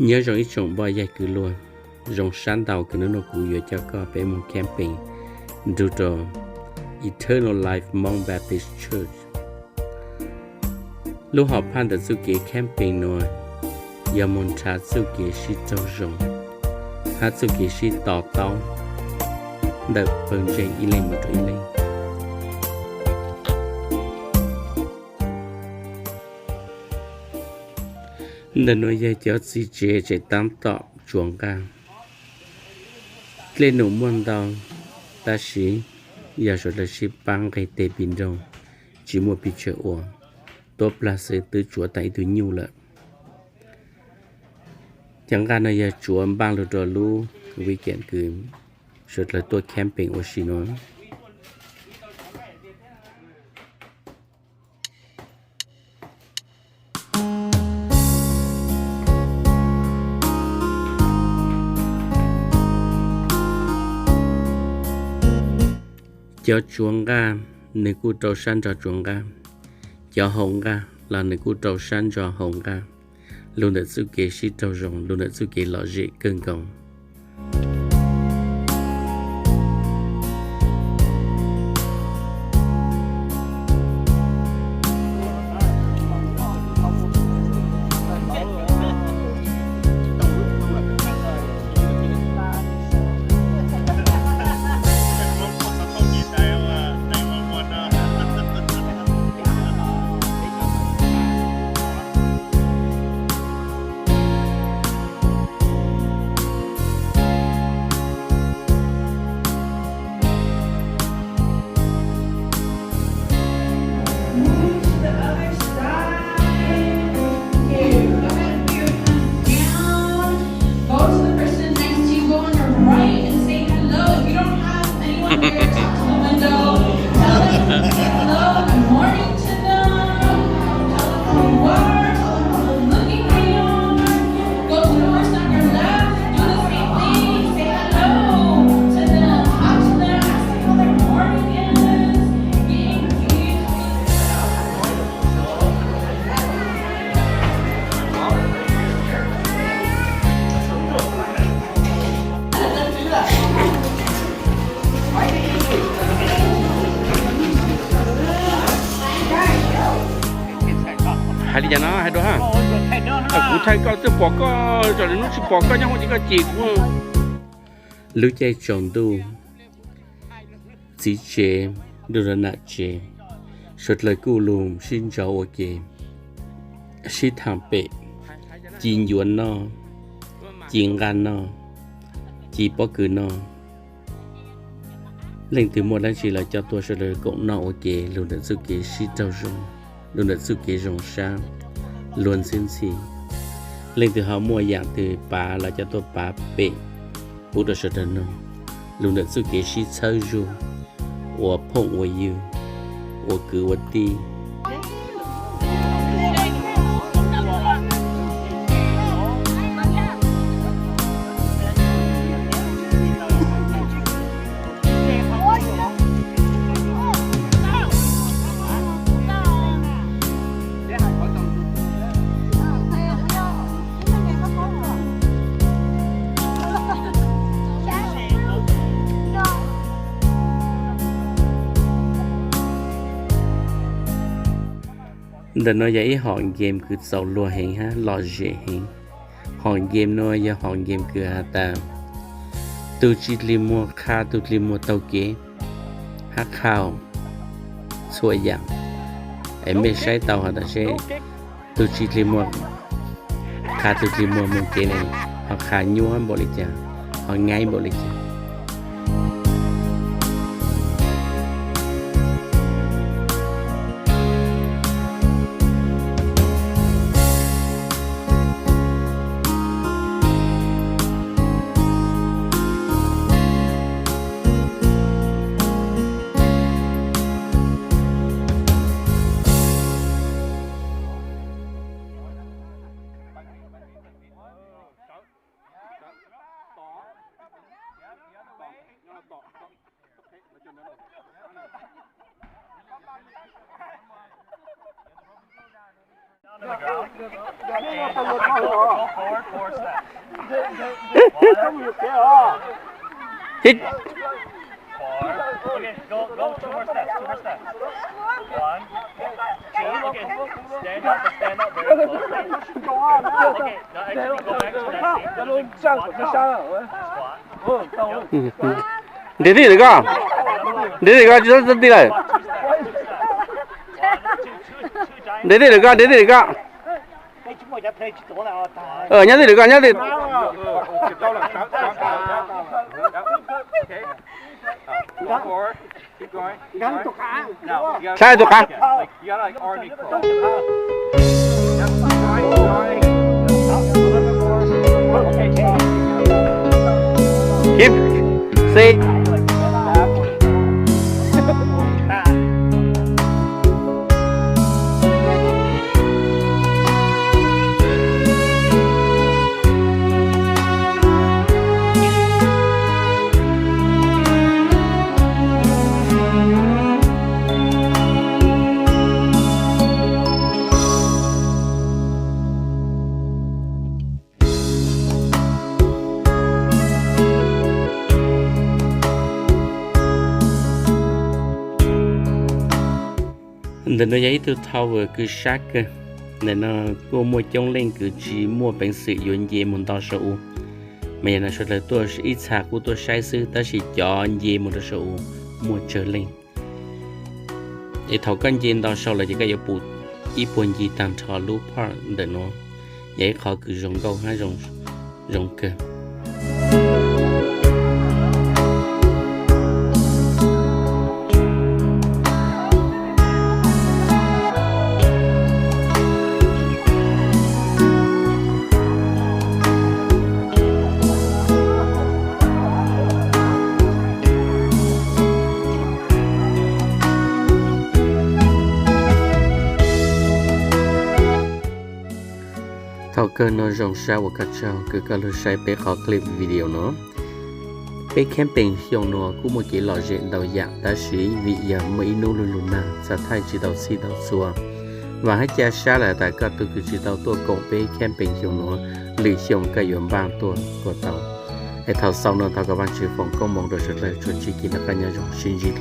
Nyob zoo ib tsoom npoj yaig kwv luag, zoo sab ntau kws nub nua kuv yuav coj koj peb moog camping nrug rua Eternal Life Hmong Baptist Church. Lub hom phaj ntawm txuj kev camping nua yog moog nrhav txuj kev sib raug zoo hab txuj kev sib to taub ntawm pawg ntseeg ib leeg mus rua ib leeg. Ntawm nuav yog cov txiv tsev tseem taab tom tsuav nqaj. Dlej num muaj ntau, tab sis yog suav dlawg sib paab nqeg teg pis nroog, tsis muaj pes tsawg ua, tuab plag xwb twb tsuav taag ib tug nyuj lawm. Cov nqaj no yog tsuav npaaj lug rua lub weekend kws suav dlawg tuaj camping ua si nua. Cov tsuav nqaj, nwg kuj rau sab ntso tsuav nqaj. Cov hau nqaj los nwg kuj rau sab ntso hau nqaj. Lug ntawm txuj kev sib raug zoo, lug ntawm txuj kev lom zem kawg nkaus. Move to the other side. Okay, go ahead and put your hands down. Go to the person next to you, go on your right and say hello. If you don't have anyone there, talk to the window. Tell them hello, good morning to them. Tell them how you are, tell them how they're looking at you. Go to the person on your left, do the same thing, say hello to them, talk to them, ask them how their morning is. Hais li cas no hais dua ha. Kuv thaij koj twb pom koj, txawm lwm hnub tsis pom koj nyob hauv ces koj cem kuv. Lub caij tsaus ntuj, txiv tsev, nrug rua nam tsev, suav dlawg kuj lug sib ntso ua ke, sib thaam pem, ci ncuav noj, ci nqaj noj, ci pob kws noj. Leej twg muaj dlaab tsi los coj tuaj suav dlawg koom noj ua ke, lug ntawm txuj kev sib raug zoo, lug ntawm txuj kev zoo sab, luag ntxhwb ntxhi. Leej twg ho muaj yaam twg pav los coj tuaj pav pem pub rua suav dlawg noj, lug ntawm txuj kev sib txhawb zug, ua phooj ua ywg, ua kwv ua tij. Ntawm no yog ib hom game kws txaus luag heev hab lom zem heev. Hom game no yog hom game kws has tas tug tsi dlig muag qha tug dlig muag taug kev hab qha txhua yaam. Es mej saib tau has tas seb tug tsi dlig muag qha tug dlig muag moog kev le, ho qha nyuab npaum li cas, ho nyaib npaum li cas. Go forward four steps. One, two, three, four. Okay, go, go two more steps, two more steps. One, two, okay. Stand up, stand up very close. Okay, now actually go back to that seat. Squat down. Squat. Nrhiav tij lawm koj, nrhiav tij lawm koj, tsis txhob tij lawm. Nrhiav tij lawm koj, nrhiav tij lawm koj. Nyob tij lawm koj, nyob tij. Saib tus qav. Keep, see. Ntawm no yog ib tug tower kws sab kawg. Ntawm no kuj muaj coob leej kws tsis muaj peev xwm yuav nce mus nto saum u, mas yog no sawv daws tuaj ib txha kuj tuaj saib xwb, tab sis cov nce mus rau saum u muaj tsawg leej. Es thaum koj nce nto saum lawm ces koj yuav pum ib puag ncig tag nrho lub park ntawm no, yog ib qhov kws zoo nkauj hab zoo kawg. Thaum kawg no zoo sab ua koj tsaug kws koj lug saib peb qhov clip video no. Peb camping xyoo no kuj muaj kev lom zem ntau yam, tab sis vim yog muaj ib hnub lug lug nag txhav thaij tsis tau txhij tau txhua. Vam hab ca sab lawm tas koj tug kws tsis tau tuaj koom peb camping xyoo no, lwm xyoo koj yuav npaj tuaj kom tau. Es thaum xaus no thov kom Vaajtswv foom koob moov rau sawv dlawg tsuas ntsib kev noj qab nyob zoo, sib ntsib.